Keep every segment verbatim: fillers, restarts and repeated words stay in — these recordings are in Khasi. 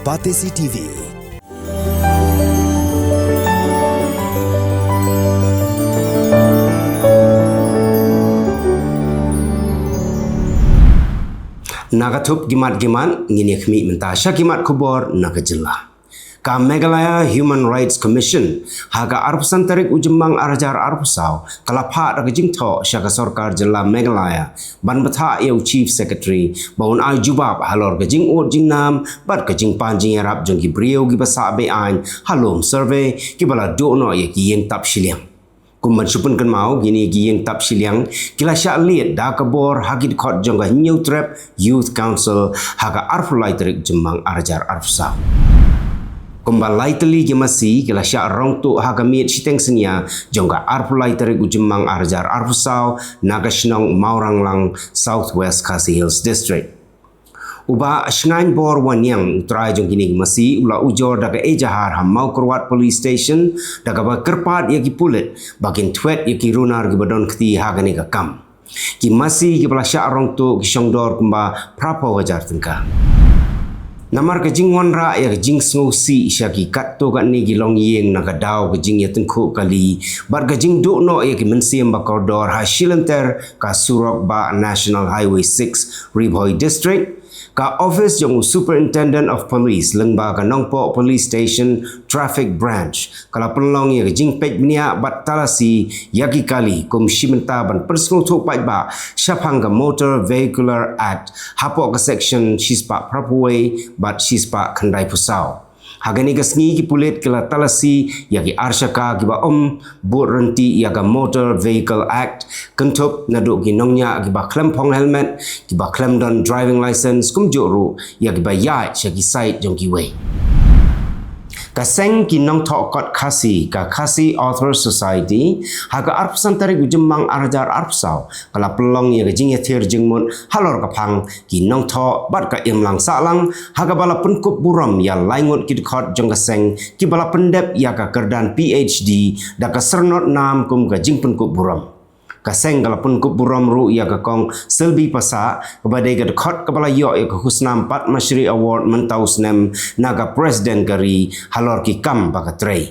Batesi T V. Na ka thup ki mat ki mat, ngin ïa khmih mynta sha ki mat khubor na ka jylla. Ka Meghalaya Human Rights Commission, ha ka arphew san tarik u Jymmang arhajar arphew saw, ka la phah da ka jingthoh sha ka sorkar jylla Meghalaya ban bthah ïa u Chief Secretary ba un ai jubab halor ka jingud jingnam bad ka jingpan jingïarap jong ki briew kiba sah be-aiñ ha lum survey, kiba la duh noh ïa ki ïing tap shiliang. Kum ban shu pynkynmaw, kine ki ïing tap shiliang ki la shah lied da ka bor ha ki dkhot jong ka Hynñiewtrep Youth Council ha ka arphew lai tarik Jymmang arhajar arphew saw. Kumba lai tylli ki masi ki la shah rong tuh ha ka miet shiteng synñia jong ka arphew lai tarik u Jymmang arhajar arphew saw na ka shnong Mawranglang, South West Khasi Hills District. U Bah Shngainbor Wanniang, u trai jong kine ki masi, u la ujor da ka ejahar ha Mawkyrwat Police Station da kaba kyrpad ïa ki pulit ba kin thwet ïa ki runar kiba don kti ha kane ka kam. Ki masi kiba la shah rong tuh ki shong dor kumba phraphew hajar tyngka. Namar ka jingwanrah ïa ka jingsngewsih sha ki katto katne ki longïing na ka daw ka jingïatyngkhuh kali bad ka jingduh noh ïa ki mynsiem ba kordor ha shilynter ka surok bah National Highway six, Ri Bhoi District, ka office jong u Superintendent of Police lyngba ka Nongpoh Police Station Traffic Branch ka la pynlong ïa ka jingpeit bniah bad talasi ïa ki kali kum shi bynta ban pynsngewthuh paidbah shaphang ka Motor Vehicular Act hapoh ka section shispah phraphew wei bad shispah khyndaiphew saw. Ha kane ka sngi ki pulit ki la talasi ïa ki arshaka kiba ym bud ryntih ïa ka Motor Vehicle Act, kynthup naduh ki nongñiah kiba khlem phong helmet, kiba khlem don driving license, kumjuh ruh ïa kiba ïaid sha ki side jong kiwei. Ka seng ki nongthoh kot Khasi, ka Khasi Authors Society, ha ka arphew san tarik u Jymmang arhajar arphew saw, ka la pynlong ïa ka jingïathir jingmut halor ka phang ki nongthoh bad ka imlang sahlang, ha kaba la pynkup burom ïa lai ngut ki dkhot jong ka seng kiba la pyndep ïa ka kyrdan P H D da ka syrnod nam kum ka jingpynkup burom. Ka seng ka la pynkup burom ruh ïa ka Kong Selby Passah, kaba dei ka dkhot kaba la ïoh ïa ka khusnam Padma Shri Award mynta u snem na ka President ka ri halor ki kam ba ka trei.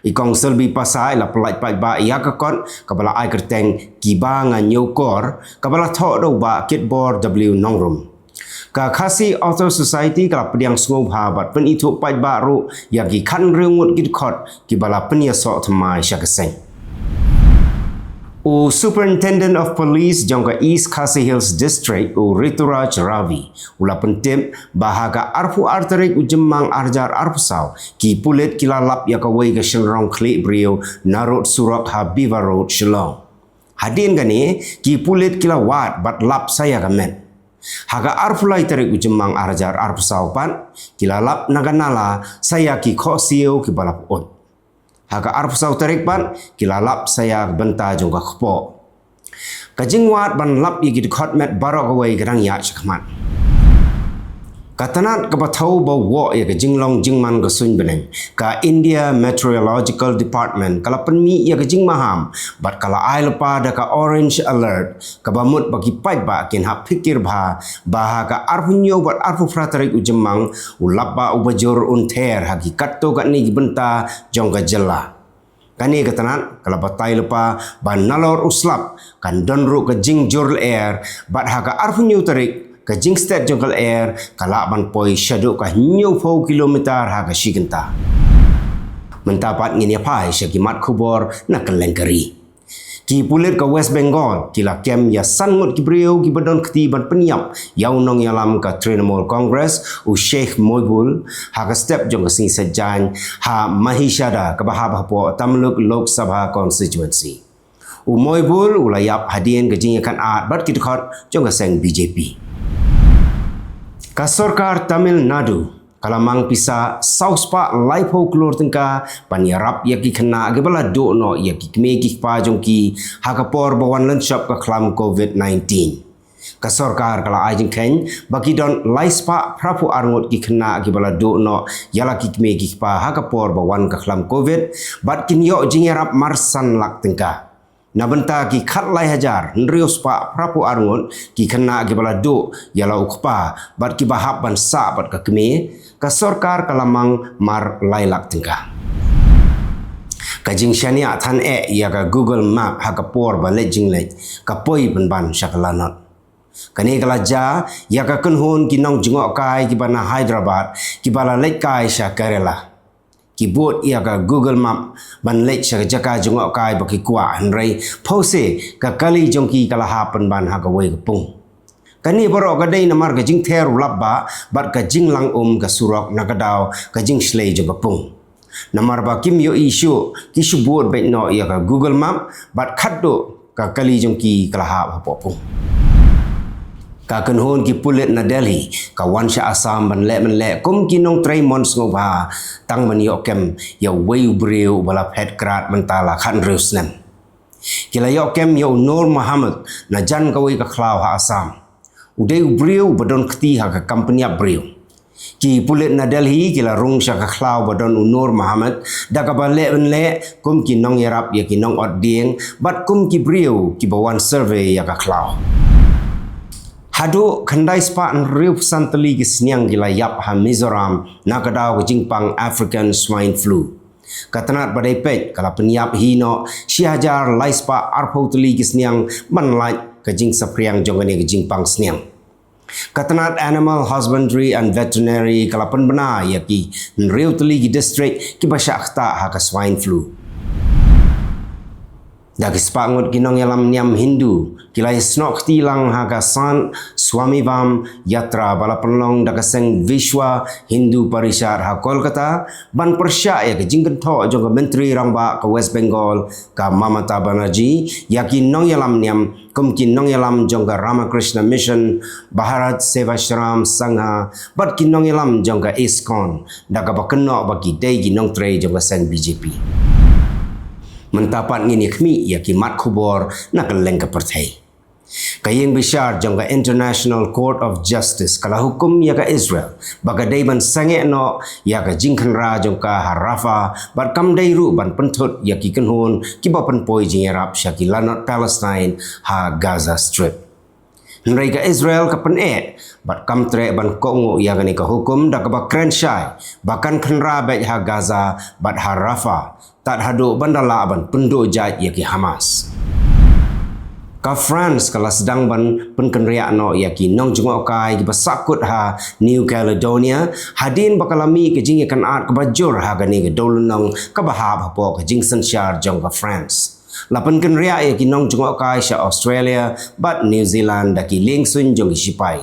I Kong Selby Passah i la pyllait paidbah ïa ka kot kaba la ai kyrteng Kiba Nga Ñiewkor, kaba la thoh da u Bah Kitbor W Nongrum. Ka Khasi Author Society ka la pdiang sngewbha bad pynithuh paidbah ruh ïa ki khathynriew ngut ki dkhot kiba la pynïasoh thymmai sha ka seng. U Superintendent of Police jong ka East Khasi Hills District, u Rituraj Ravi, u la pyntip ba ha ka arphew ar tarik u Jymmang arhajar arphew saw, ki pulit ki la lap ïa kawei ka shynrong khlieh briew narud surok ha Beaver Road, Shillong. Hadien kane, ki pulit ki la wad bad lap sa ïa ka met. Ha ka arphew lai tarik u Jymmang arhajar arphew saw pat, ki la lap na ka nala sa ïa ki khohsiew kiba la pyut. Ha ka arphew saw tarik pat, ki la lap sa ïa ka bynta jong ka kpoh. Ka jingwad ban lap ïa ki dkhot met baroh kawei ka dang ïaid shakhmat. Ka tnat kaba thew ba woh ïa ka jinglong jingman ka suiñ bneng, ka India Meteorological Department ka la pynmih ïa ka jingmaham bad ka la ai lypa da ka orange alert, kaba mut ba ki paidbah kin hap phikir bha ba ha ka arphew hynñiew bad arphew phra tarik u Jymmang, u lapbah uba jur un ther ha ki katto katne ki bynta jong ka jylla. Kane ka tnat ka la batai lypa ba nalor u slap kan don ruh ka jingjur lyer, bad ha ka arphew hynñiew tarik ka jingstet jong ka lyer ka lah ban poi shaduh ka hynñiewphew kilometer ha ka shi kynta. Mynta pat ngin ïa phai sha ki mat khubor na kylleng ka ri. Ki pulit ka West Bengal ki la kem ïa san ngut ki briew kiba don kti ban pynïap ïa u nongïalam ka Trinamool Congress, u Sheikh Mohibul, ha ka step jong ka sngi Saitjaiñ ha Mahishada kaba hap hapoh Tamluk Lok Sabha Constituency. U Mohibul u la ïap hadien ka jingïakynad bad ki dkhot jong ka seng B J P. Ka sorkar Tamil Nadu ka la mang pisa saw spah laiphew klur tyngka ban ïarap ïa ki khynnah kiba la duh noh ïa ki kmie ki kpa jong ki ha ka por ba wan lynshop ka khlam covid nineteen. Ka sorkar ka la ai jingkheiñ ba ki don lai spah phraphew ar ngut ki khynnah kiba la duh noh ïa la ki kmie ki kpa ha ka por ba wan ka khlam covid, bad kin ïoh jingïarap mar san lak tyngka. Na bynta ki khatlai hajar hynriew spah phraphew ar ngut ki khynnah kiba la duh ïa la u kpa bad kiba hap ban sah bad ka kmie, Ka sorkar ka la mang mar lai lak tyngka. Ka jingshaniah than eh ïa ka Google Map ha ka por ba leit jingleit ka poi pynban sha ka lanot. Kane ka la jia ïa ka kynhun ki nongjngohkai kiba na Hyderabad kiba la leit kai sha Kerala. Ki bud ïa ka Google Map ban leit sha ka jaka jngohkai ba ki kwah, hynrei phewse ka kali jong ki ka la hap pynban ha kawei ka pung. Kane baroh ka dei namar ka jingther u lap bah bad ka jinglang um ka surok na ka daw ka jingshlei jong ka pung. Namar ba kim ïohi shuh, ki shu bud beit noh ïa ka Google Map bad khatduh ka kali jong ki ka la hap hapoh pung. Ka kynhun ki pulit na Delhi ka wan sha Assam ban leh mynleh kum ki nongtrei mon sngewbha tang ban ïoh kem ïa uwei u briew uba la phet krad mynta la khathynriew snem. Ki la ïoh kem ïa u Nur Mohammed na jan kawei ka khlaw ha Assam. U dei u briew ba don kti ha ka kam pynïap briew. Ki pulit na Delhi ki la rung sha ka khlaw ba don u Nur Mohammed da kaba leh mynleh kum ki nongïarap ïa ki nongot dieng bad kum ki briew kiba wan survey ïa ka khlaw. Haduh khyndai spah hynriew phew san tylli ki sniang ki la ïap ha Mizoram na ka daw ka jingpang African Swine Flu. Ka tnat ba dei peit ka la pynïap hi noh shi hajar lai spah arphew tylli ki sniang ban lait ka jingsaphriang jong kane ka jingpang sniang. Ka tnat Animal Husbandry and Veterinary ka la pynbna ïa ki hynriew tylli ki district kiba shah ktah ha ka swine flu. Da ki spah ngut ki nongïalam niam Hindu ki la ïasnoh kti lang ha ka Sant Swamivam Yatra ba la pynlong da ka seng Vishwa Hindu Parishad ha Kolkata ban pyrshah ïa ka jingkynthoh jong ka Myntri Rangbah ka West Bengal, ka Mamata Banerjee, ïa ki nongïalam niam kum ki nongïalam jong ka Ramakrishna Mission, Bharat Sevashram Sangha bad ki nongïalam jong ka ISKCON, da kaba kynnoh ba ki dei ki nongtrei jong ka seng BJP. Mynta pat ngin ïa khmih ïa ki mat khubor na kylleng ka pyrthei. Ka ïing bishar jong ka International Court of Justice ka la hukum ïa ka Israel ba ka dei ban sangeh noh ïa ka jingkhynra jong ka ha Rafah bad kam dei ruh ban pynthut ïa ki kynhun kiba pynpoi jingïarap sha ki lanot Palestine ha Gaza Strip. Hynrei ka Israel ka pyneh bad kam treh ban kohnguh ïa kane ka hukum da kaba kren shai ba kan khynra beit ha Gaza bad ha Rafah tad haduh ban da lah ban pynduh jait ïa ki Hamas. Ka France ka la sdang ban pynkynriah noh ïa ki nongjngohkai kiba sahkut ha New Caledonia hadien ba ka la mih ka jingïakynad kaba jur ha kane ka dewlynnong kaba hap hapoh ka jingsynshar jong ka France. La pynkynriah ïa ki nongjngohkai sha Australia bad New Zealand da ki liengsuiñ jong ki shipai.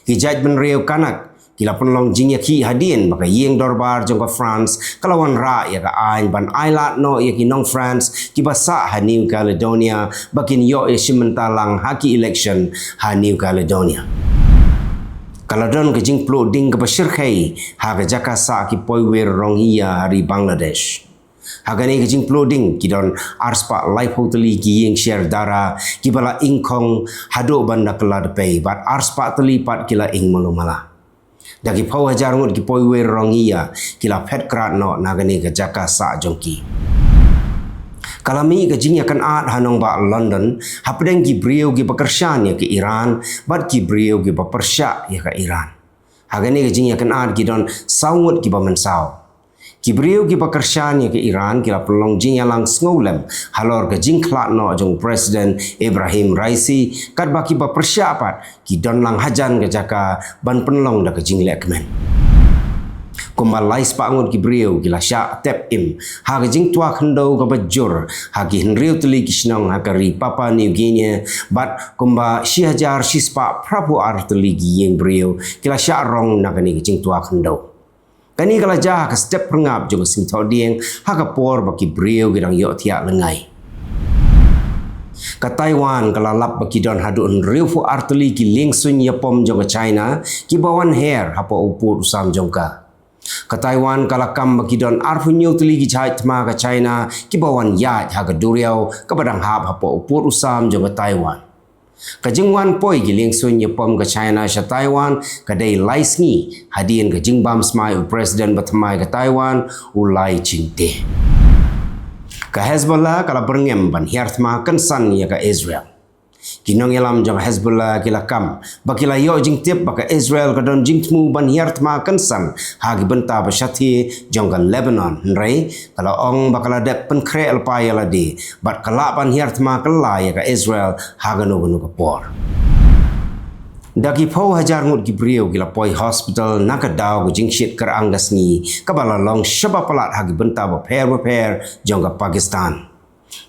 Ki jaitbynriew Kanak ki la pynlong jingïakhih hadien ba ka ïing dorbar jong ka France ka la wanrah ïa ka aiñ ban ailad noh ïa ki nong France kiba sah ha New Caledonia ba kin ïoh ïashim bynta lang ha ki election ha New Caledonia. Ka la don ka jingpluh ding kaba shyrkhei ha ka jaka sah ki poiwir Rohingya ha ri Bangladesh. Ha kane ka jingpluh ding ki don arspah laiphew tylli ki ïing sher dara kiba la ingkhong haduh ban da kylla dpei bad arspah tylli pat ki la ing malu mala. Da ki phew hajar ngut ki poiwir Rohingya ki la phet krad noh na kane ka jaka sah jong ki. Ka la mih ka jingïakynad ha nongbah London hapdeng ki briew kiba kyrshan ïa ka Iran bad ki briew kiba pyrshah ïa ka Iran. Ha kane ka jingïakynad ki don saw ngut kiba mynsaw. Ki briew kiba kyrshan ïa ka Iran ki la pynlong jingïalang sngewlem halor ka jingkhlad noh jong President Ebrahim Raisi, katba kiba pyrshah pat ki don lang hajan ka jaka ban pynlong da ka jinglehkmen. Kumba lai spah ngut ki briew ki la shah tep im ha ka jingtwa khyndew kaba jur ha ki hynriew tylli ki shnong ha ka ri Papua New Guinea bad kumba shi hajar shi spah phra phew ar tylli ki ïing briew ki la shah rong na kane ka jingtwa khyndew. Kane ka la jia ha ka step pyrngap jong ka sngi Thohdieng ha ka por ba ki briew ki dang ïohthiah lyngngai. Ka Taiwan ka la lap ba ki don haduh hynriew phew ar tylli ki liengsuiñ ïapom jong ka China kiba wan her hapoh u pud u sam jong ka. Ka Taiwan ka la kam ba ki don arphew hynñiew tylli ki jhaid thma ka China kiba wan ïaid ha ka duriaw kaba dang hap hapoh u pud u sam jong ka Taiwan. Ka jingwan poi ki liengsuiñ ïapom ka China sha Taiwan ka dei lai sngi hadien ka jingbam smai u President ba thymmai ka Taiwan, u Lai Ching-te. Ka Hezbollah ka la byrngem ban hiar thma kynsan ïa ka Israel. Ki nongïalam jong ka Hezbollah ki la kam ba ki la ïoh jingtip ba ka Israel ka don jingthmu ban hiar thma kynsan ha ki bynta ba shathie jong ka Lebanon, hynrei ka la ong ba ka la dep pynkhreh lypa ïa lade bad ka lah ban hiar thma kylla ïa ka Israel ha kano kano ka por. Da ki phew hajar ngut ki briew ki la poi hospital na ka daw ka jingshit kyrang ka sngi kaba la long shaba palat ha ki bynta bapher bapher jong ka Pakistan.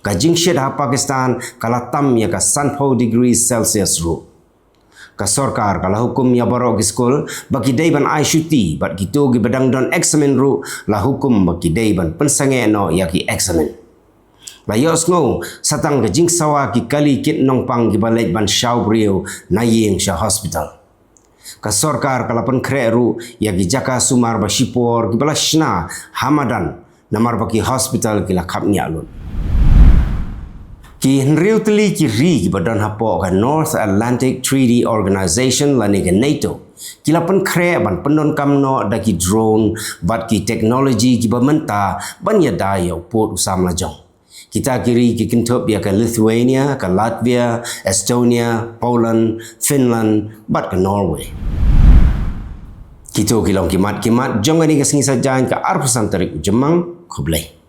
Ka jingshit ha Pakistan ka la tam ïa ka sanphew degree Celsius ruh. Ka sorkar ka la hukum ïa baroh ki skul ba ki dei ban ai shuti bad kito kiba dang don eksamin ruh la hukum ba ki dei ban pynsangeh noh ïa ki eksamin. La ïohsngew satang ka jingsawa ki kali kit nongpang kiba leit ban shaw briew na ïing sha hospital. Ka sorkar ka la pynkhreh ruh ïa ki jaka sumar ba shipor kiba la shna ha madan namar ba ki hospital ki la khapngiah lut. Ki hynriew tylli ki ri kiba don hapoh ka North Atlantic Treaty Organization lane ka NATO ki la pynkhreh ban pyndonkam noh da ki drone bad ki teknoloji kiba mynta ban ïada ïa u pud u sam lajong. Kita ki ri ki kynthup ïa ka Lithuania, ka Latvia, Estonia, Poland, Finland bad ka Norway. Kito ki long ki mat ki mat jong kane ka sngi Saitjaiñ ka arphew san tarik u Jymmang. Khublei.